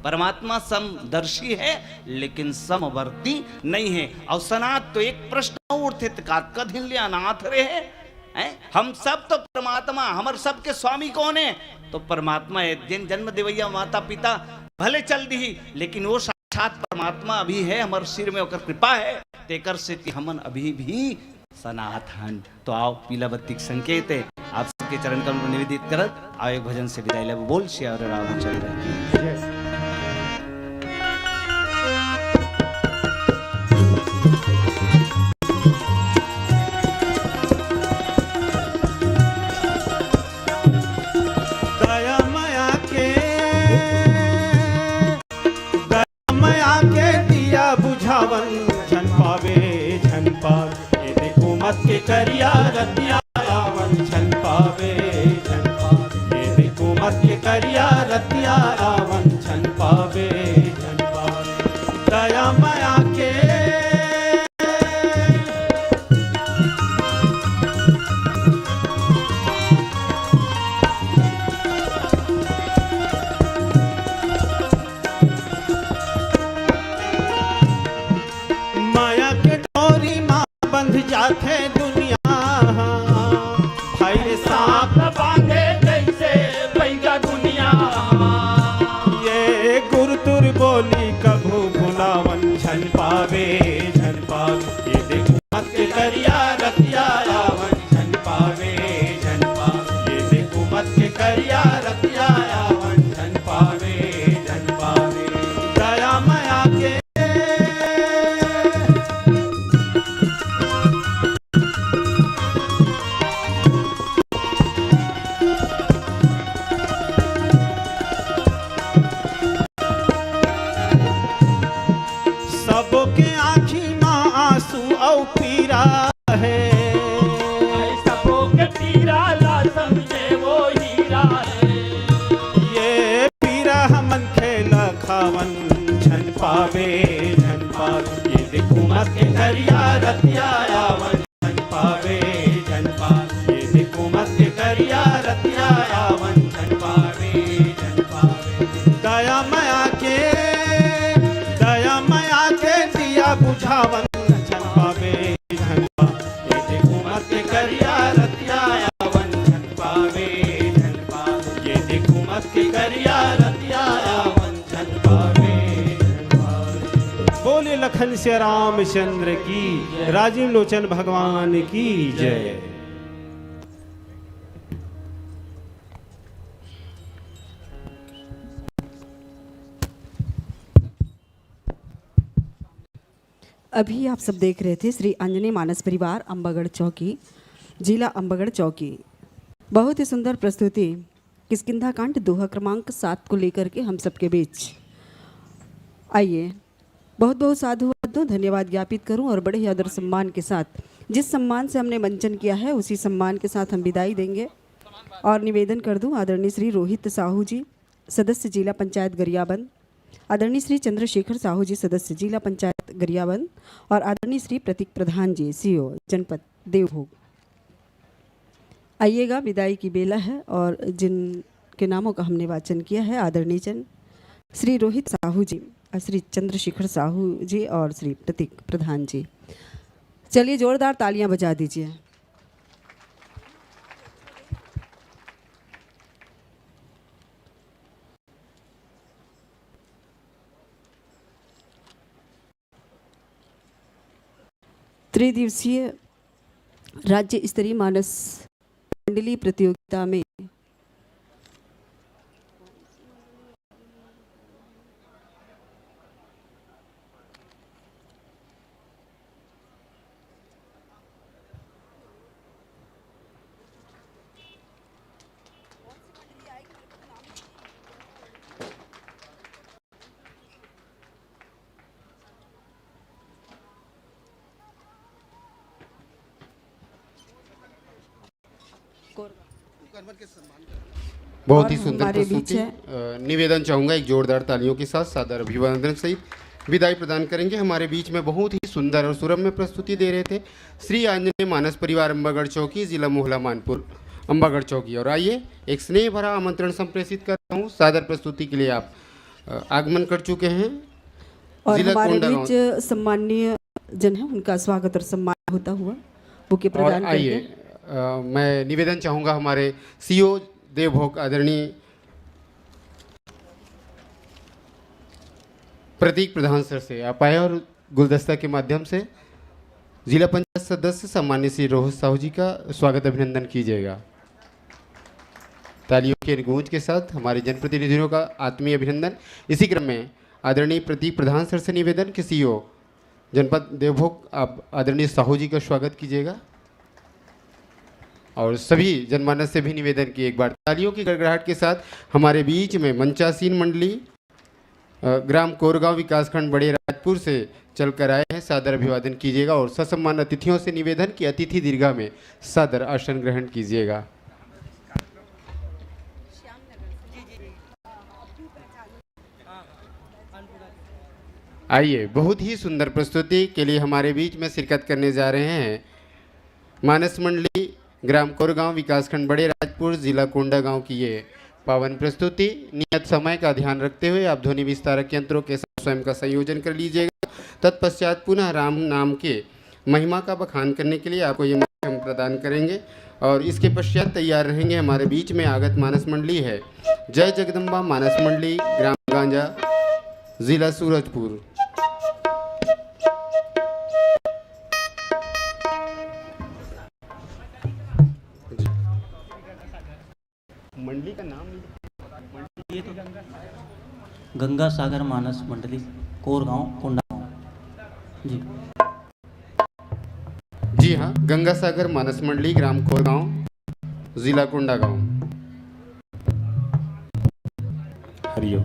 परमात्मा समदर्शी है, लेकिन समवर्ती नहीं है। और सनाथ तो एक प्रश्न उठथे, त का कधिन ले अनाथ रहे हैं? हम सब तो परमात्मा, हमर सबके स्वामी कौन है? तो परमात्मा है। जिन जन्म देवैया माता पिता भले चल दी, लेकिन वो साक्षात परमात्मा अभी है, हमर सिर में ओकर कृपा है, तेकर सेती हमन अभी भी सनातन। तो आओ, पीला बत्ती के संकेत है, आप सबके चरण कमल में निवेदित करत, आओ एक भजन से विदाई लेबो। बोल सियावर रामचंद्र की जय। दया मया के, दया मया के दिया बुझावन, झन पावे, झन पावे। ये देखो मत के करिया रतिया आवन, झन पावे, झन पावे। ये देखो मत के करिया रतिया आवन, झन पावे, झन पावे। दया मया के माया के डोरी मा बंध जाथे दुनिया। भाई रे सांप बांधे जैसे पैगा दुनिया। ये गुरु तुर बोली कभू भुलावन, झन पावे, झन पावे। ये देखो मत के करिया रतिया आवन, झन पावे, झन पावे। ये देखो झन पावे, झन पावे, ये देखो मत के करिया रतिया आवन, झन पावे, झन पावे, ये देखो मत के करिया रतिया आवन, झन पावे, झन पावे। दया मया के, दया मया के दिया बुझावन, झन पावे, झन पावे, ये देखो मत के करिया रतिया आवन, झन पावे, झन पावे, ये देखो मत के करिया रतिया आवन, झन पावे, झन पावे। बोले लखन सिया रामचंद्र की, राजीव लोचन भगवान की जय। अभी आप सब देख रहे थे श्री आंजनेय मानस परिवार, अंबागढ़ चौकी, जिला अंबागढ़ चौकी। बहुत ही सुंदर प्रस्तुति, किष्किंधा कांड, दोहा क्रमांक सात को लेकर के हम सबके बीच। आइए, बहुत बहुत साधुवाद दूं, धन्यवाद ज्ञापित करूं और बड़े ही आदर सम्मान के साथ, जिस सम्मान से हमने मंचन किया है, उसी सम्मान के साथ हम विदाई देंगे। और निवेदन कर दूं, आदरणीय श्री रोहित साहू जी, सदस्य जिला पंचायत गरियाबंद, आदरणीय श्री चंद्रशेखर साहू जी, सदस्य जिला पंचायत गरियाबंद, और आदरणीय श्री प्रतीक प्रधान जी, सीओ जनपद देवभोग। आइएगा, विदाई की बेला है और जिनके नामों का हमने वाचन किया है, आदरणीय जन श्री रोहित साहू जी, श्री चंद्रशेखर साहू जी और श्री प्रतीक प्रधान जी। चलिए, जोरदार तालियां बजा दीजिए। त्रिदिवसीय राज्य स्तरीय मानस मंडली प्रतियोगिता में बहुत ही सुंदर प्रस्तुति। अ, निवेदन चाहूंगा एक जोरदार तालियों के साथ सादर अभिवादन सहित विदाई प्रदान करेंगे। हमारे बीच में बहुत ही सुंदर और सुरम्य प्रस्तुति दे रहे थे श्री आंजनेय मानस परिवार अंबागढ़ चौकी, जिला मोहला मानपुर अंबागढ़ चौकी। और आइए, एक स्नेह भरा आमंत्रण संप्रेषित कर रहा हूँ। सादर प्रस्तुति के लिए आप, अ, आगमन कर चुके हैं। और जिला हमारे कोंडागांव। बीच सम्माननीय जन है, उनका स्वागत और सम्मान होता हुआ बुके और प्रदान आइए, करके। अ, मैं निवेदन चाहूंगा हमारे सीओ देवभोग आदरणीय प्रतीक प्रधान सर से आप आए और गुलदस्ता के माध्यम से जिला पंचायत सदस्य सम्मानित श्री रोहित साहू जी का स्वागत अभिनंदन कीजिएगा। तालियों के गूंज के साथ हमारे जनप्रतिनिधियों का आत्मीय अभिनंदन। इसी क्रम में आदरणीय प्रतीक प्रधान सर से निवेदन कि सीओ जनपद देवभोग, आप आदरणीय साहू जी का स्वागत कीजिएगा। और सभी जनमानस से भी निवेदन कि एक बार तालियों की गड़गड़ाहट के साथ हमारे बीच में मंचासीन मंडली, अ, ग्राम कोरगांव, विकासखंड बड़े राजपुर से चलकर आए हैं, सादर अभिवादन कीजिएगा। और ससम्मान अतिथियों से निवेदन कि अतिथि दीर्घा में सादर आसन ग्रहण कीजिएगा। आइए, बहुत ही सुंदर प्रस्तुति के लिए हमारे बीच में शिरकत करने जा रहे हैं मानस मंडली, ग्राम कोरगांव, विकासखंड बड़े राजपुर, जिला कोंडागांव की ये पावन प्रस्तुति। नियत समय का ध्यान रखते हुए आप ध्वनि विस्तारक यंत्रों के साथ स्वयं का संयोजन कर लीजिएगा। तत्पश्चात पुनः राम नाम के महिमा का बखान करने के लिए आपको ये मंच हम प्रदान करेंगे। और इसके पश्चात तैयार रहेंगे हमारे बीच में आगत मानस मंडली है जय जगदम्बा मानस मंडली, ग्राम गांजा, जिला सूरजपुर। मंडली का नाम नहीं। ये तो गंगा सागर मानस मंडली, कोरगांव, कोंडागांव। जी। जी हाँ, गंगा सागर मानस मंडली, ग्राम कोरगांव, जिला कोंडागांव। हरिओम।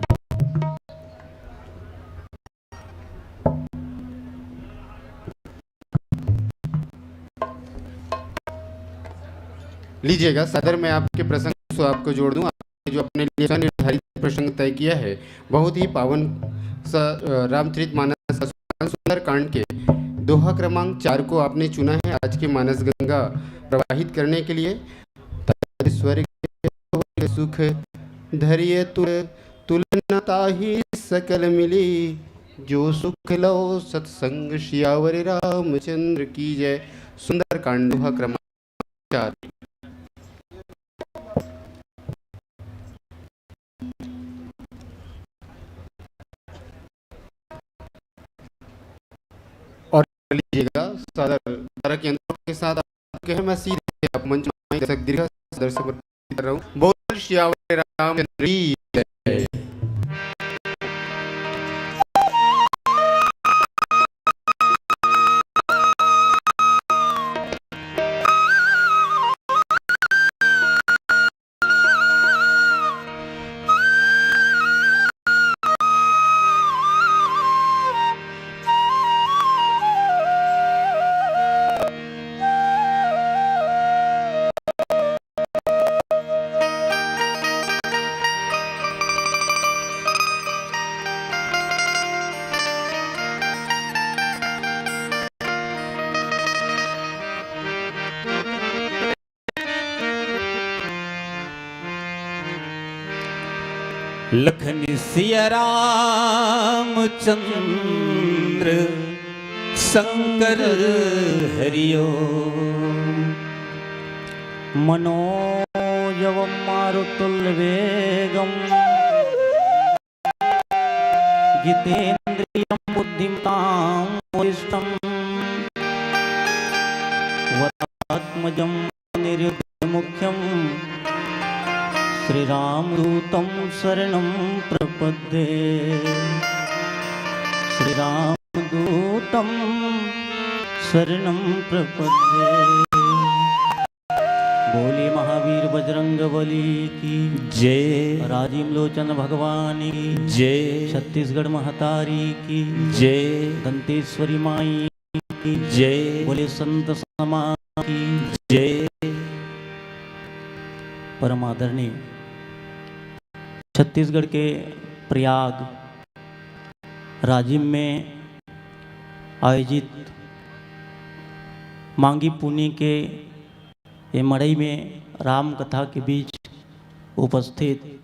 लीजिएगा, सादर मैं आपके प्रसंग से आपको जोड़ दूं। आपने जो अपने लिए स्वयं निर्धारित प्रसंग तय किया है। बहुत ही पावन स-, अ, रामचरित मानस का सुंदर कांड के दोहा क्रमांक चार को आपने चुना है आज के मानस गंगा प्रवाहित करने के लिए। स्वर्ग सुख धरिए तुल, तुलना ताहि सकल मिली, जो सुख लो सत्संग। सियावर रामचंद्र की जय। सुंदरकांड दोहा क्रमांक चार। और लीजिएगा सादर तारा के अंदर के साथ आप कहे, मैं सीधे आप मंच में दर्शक दीर्घ सादर समर्पित कर रहा हूँ। बोल सियावर रामचंद्र की जय। लखन सिया रामचंद्र शंकर हरिओ। मनोजवम मारुतुल्य वेगम जितेंद्रियम बुद्धिमताम वरिष्ठम वरात्मजम अनिरुद्ध मुख्यम श्री रामदूतम शरणम प्रपद्ये। श्री रामदूतम शरणम प्रपद्ये। बोले महावीर बजरंग बली की जय। राजीव लोचन भगवान की जय। छत्तीसगढ़ महतारी की जय। दंतेश्वरी माई की जय। बोले संत समाज की जय। परम आदरणीय छत्तीसगढ़ के प्रयाग राजिम में आयोजित मांगी पुन्नी के ये मड़ई में राम कथा के बीच उपस्थित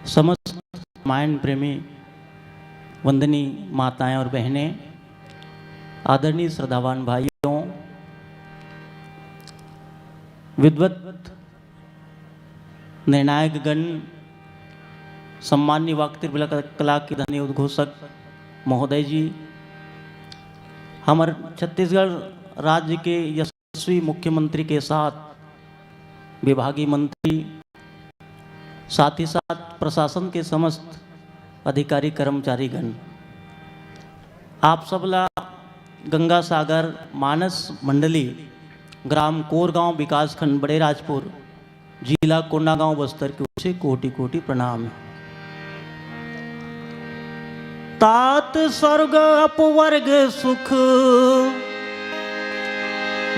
समस्त रामायण प्रेमी वंदनीय माताएं और बहनें, आदरणीय श्रद्धावान भाइयों, विद्वत निर्णायक गण, सम्माननीय वाक त्रिपुरा कला के धनी उद्घोषक महोदय जी, हमर छत्तीसगढ़ राज्य के यशस्वी मुख्यमंत्री के साथ विभागीय मंत्री, साथ ही साथ प्रशासन के समस्त अधिकारी कर्मचारी गण, आप सब ला गंगा सागर मानस मंडली, ग्राम कोरगांव, विकासखंड बड़े राजपुर, जिला कोंडागांव, बस्तर के ओर से कोटि कोटि प्रणाम है। तात स्वर्ग अपवर्ग सुख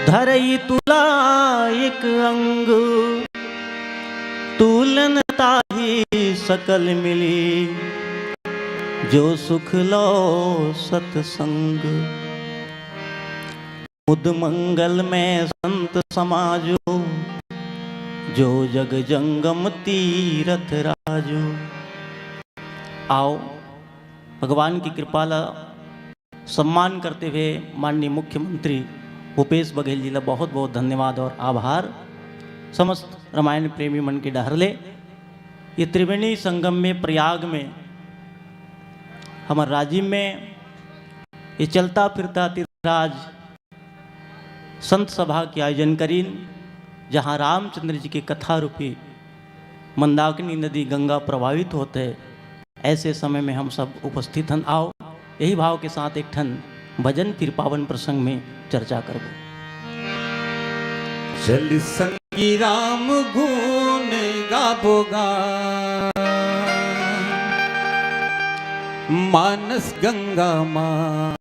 धरई तुला एक अंग, तुलन ताहि सकल मिली जो सुख लो सतसंग। मुद मंगल में संत समाजो, जो जग जंगम तीरथ राजो। आओ, भगवान की कृपा ला सम्मान करते हुए माननीय मुख्यमंत्री भूपेश बघेल जी ला बहुत बहुत धन्यवाद और आभार। समस्त रामायण प्रेमी मन के डहर ले ये त्रिवेणी संगम में, प्रयाग में, हमर राजिम में ये चलता फिरता तीर्थराज संत सभा के आयोजन करीन, जहाँ रामचंद्र जी के कथा रूपी मंदाकिनी नदी गंगा प्रवाहित होत हे। ऐसे समय में हम सब उपस्थित हन। आओ, यही भाव के साथ एक ठन भजन, फिर पावन प्रसंग में चर्चा करबो। चल संगी राम गुण गाबो गा, मानस गंगा मा